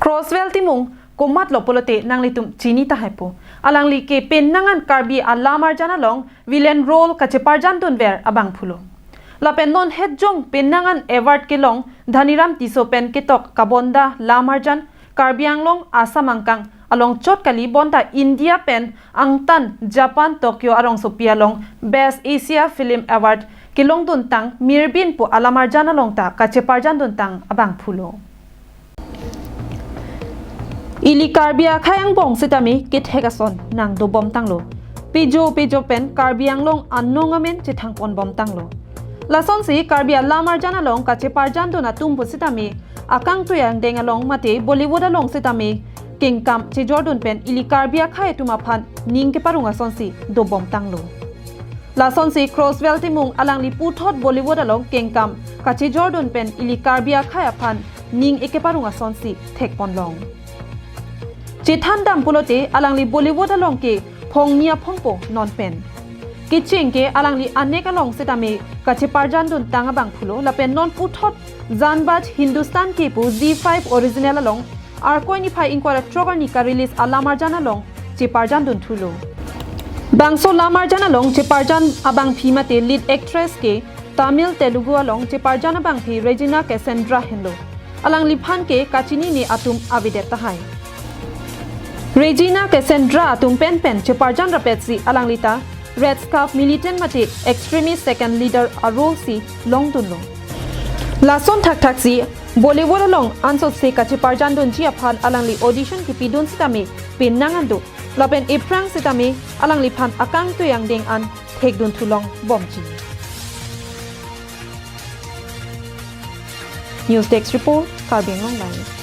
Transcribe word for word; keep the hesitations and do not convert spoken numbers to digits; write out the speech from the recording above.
Crosswell Timung komatlo pulote nanglitum chini tahai po. Alangli ke penang an Karbi alamarjan along villain role kacheparjan dunver abangphulo. Lapen non hetjong penang an award kelong Dhaniram Tisso pen ketok kabonda lamarjan Karbi Anglong, Assam angkang along chot kali bonta India pen angtan Japan Tokyo arongsopi along Best Asia Film Award kelongduntang Mirbin pu alamarjan along ta kacheparjan duntang abangphulo. Ili Karbi akhei angbong sitame kethek ason nangdobomtanglo. Pejo pejo pen Karbi Anglong anong amen chethangponbomtanglo. Lasonsi Karbi alamarjan along kacheparjan dun atum pusitame akangtui angdeng along mate Bollywood along sitame kengkam chejordun pen ili Karbi akhei atum aphan ning keparung asonsi dobomtanglo. Lasonsi Crosswell Timung alangli puthot Bollywood along kengkam kachejordun pen ili Karbi akhei aphan ning ekeparung asonsi thekponlong. Chethandam pulote alangli Bollywood along ke phongni aphongpo non pen. Kecheng ke alangli anek along sitame kacheparjan duntang abangphulo lapen non puthot Jaan Baaz Hindustan Ke pu Zee five original along Arkoi niphai ingkoi ra throk arni ka-release alamarjan along cheparjan dunthulo. Bangso lamarjan along cheparjan abangphi mate lead actress ke Tamil Telugu along cheparjan abangphi Regina Cassandra henlo. Alangliphan ke kachinine atum avedet tahai. Regina Cassandra atum penpen cheparjan rapetsi alanglita Red Scarf militant mate extremist second leader a-role si longdunlo. Lason thakthaksi Bollywood along ansose kacheparjan dunji aphan alangli audition kipidun sitame penang an do. Lapen ephrang sitame alangliphan akangtui angdeng an thekdun thulongbomji. News Desk Report, Karbi Anglong Live.